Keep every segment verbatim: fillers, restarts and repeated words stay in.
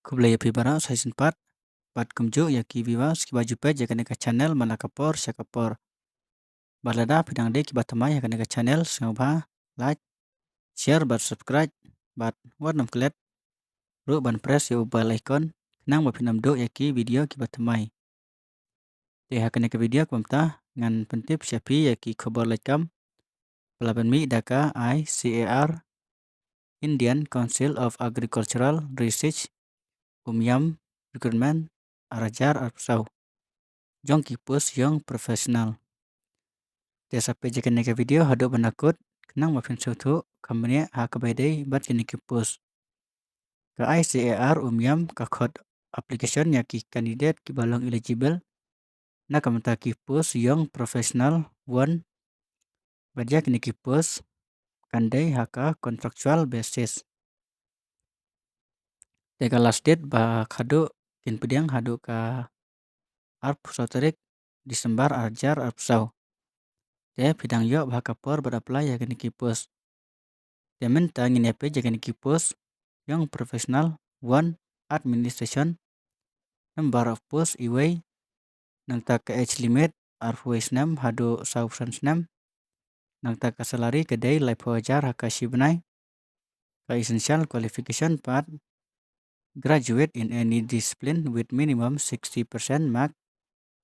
Khublei ïa phi baroh sa shisien pat. Bad kumjuh ïa ki viewers kiba ju peit ïa kane ka channel man la ka por sha ka por. Bad lada phi dang dei kiba thymmai ha kane ka channel, sngewbha like, share bad subscribe bad wat nym klet ruh ban press ïa u bell icon khnang ba phin ym duh ïa ki video kiba thymmai. Te ha kane ka video kaba mynta ngan pyntip sha phi ïa ki khubor lait kam ba la pynmih da ka I C A R, Indian Council of Agricultural Research, Umiam, recruitment ar hajar arphew saw jong ki post young professional. Te sa peit ïa kane ka video haduh ban da kut khnang ba phin sngewthuh kham bniah ha kaba ïadei bad kine ki post. Ka I C A R Umiam ka khot application ïa ki candidate kiba long eligible na ka bynta ki post young professional one, bad ïa kine ki post kan dei ha ka contractual basis. Te ka last date ba khadduh kin pdiang haduh ka arphew saw tarik December ar hajar arphew saw. Te phi dang ïoh bha ka por ban apply ïa kine ki post. Te mynta ngin ïa peit ïa kine ki post: young professional one, administration, number of post iwei, nangta ka age limit arphew wei snem haduh sawphew san snem, nangta ka salary ka dei laiphew hajar ha ka shi bnai. Ka essential qualification pat: graduate in any discipline with minimum sixty percent mark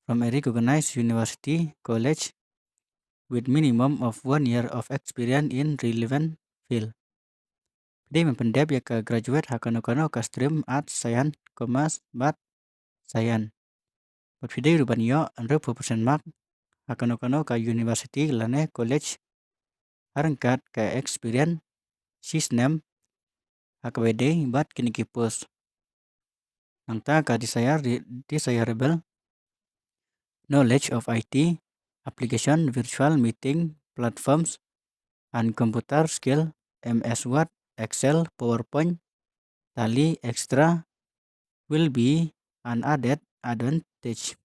from a recognized university, college, with minimum of one year of experience in relevant field. Phi dei ban pyndep ïa ka graduate ha kano kano ka stream, arts, science, commerce bad science. Bad phi dei ruh ban ïoh hynriewphew percent mark ha kano kano ka university lane college, ha ryngkat ka experience shi snem ha kaba ïadei bad kine ki post. Nangta ka desire, desirable knowledge of I T, application, virtual meeting platforms and computer skill, M S Word, Excel, PowerPoint, Tally, et cetera will be an added advantage.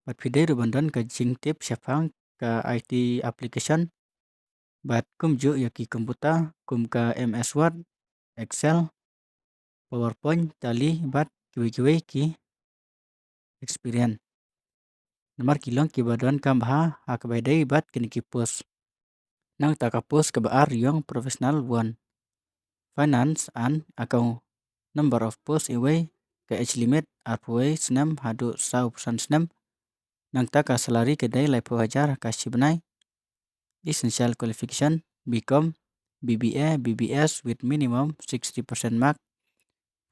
Bad phi dei ruh ban don ka jingtip shaphang ka I T application bad kumjuh ïa ki computer kum ka M S Word, Excel, PowerPoint, Tally bad kiwei kiwei ki experience. Namar ki long kiba donkam bha ha kaba ïadei bad kine ki post. Nangta ka post kaba ar, young professional one, finance and account, number of post iwei, ka age limit arphew wei snem haduh sawphew san snem, nangta ka salary ka dei laiphew hajar ha ka shi bnai. Essential qualification: B Com, B B A, B B S with minimum sixty percent mark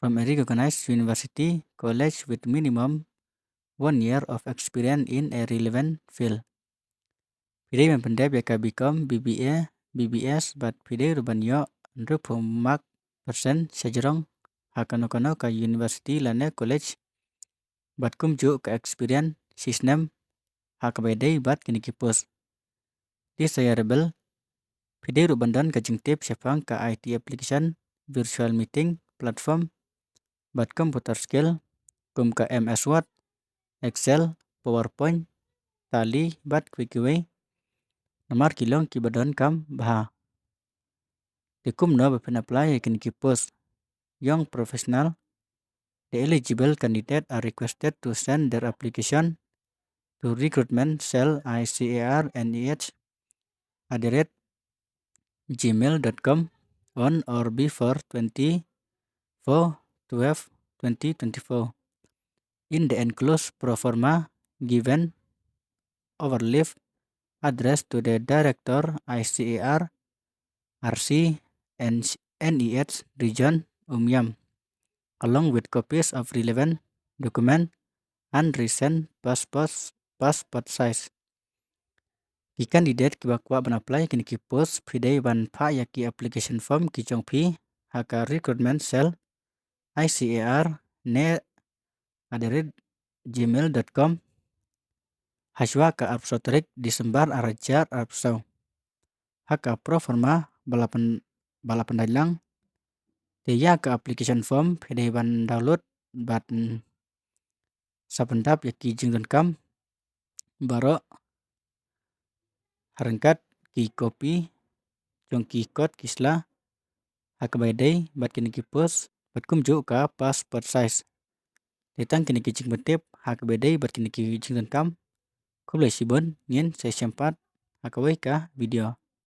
from a recognized university, college with minimum one year of experience in a relevant field. Phi dei ban pyndep ïa ka B Com, B B A, B B S bad phi dei ruh ban ïoh hynriewphew mark percent shajrong ha kano kano ka university lane college bad kumjuh ka experience shi snem ha kaba ïadei bad kine ki post. Desirable: phi dei ruh ban don ka jingtip shaphang ka I T application, virtual meeting platform bad computer skill kum ka M S Word, Excel, PowerPoint, Tally bad kiwei kiwei. Namar ki long kiba donkam bha. Te kumno ba phin apply ïa kine ki post? Young professional, the eligible candidate are requested to send their application to recruitment cell I C A R N E H at the rate gmail dot com on or before twenty-four twelve twenty twenty-four in the enclosed pro forma given over leave address to the director I C A R R C and N E H region Umiam, along with copies of relevant document and recent passports, passport size. Ki candidate kiba kwah ban apply kine ki post, phi dei ban phah ïa ki application form ki jong phi ha ka recruitment cell I C A R N E H at the rate gmail dot com hashwa ka arphew saw tarik December ar hajar arphew saw ha ka pro forma ba la pyn-, ba la pyndait lang. Te ïa ka application form phi dei ban download bad, mm, sa pyndap ïa ki jingdonkam baroh, ha ryngkat ki kopi jong ki kot ki sla ha kaba ïadei bad kine ki post, bad kumjuh ka passport size. Te tang kine ki jingpyntip ha kaba ïadei bad kine ki jingdonkam. Khublei shibun, ngin sa ïashem pat ha kawei ka video.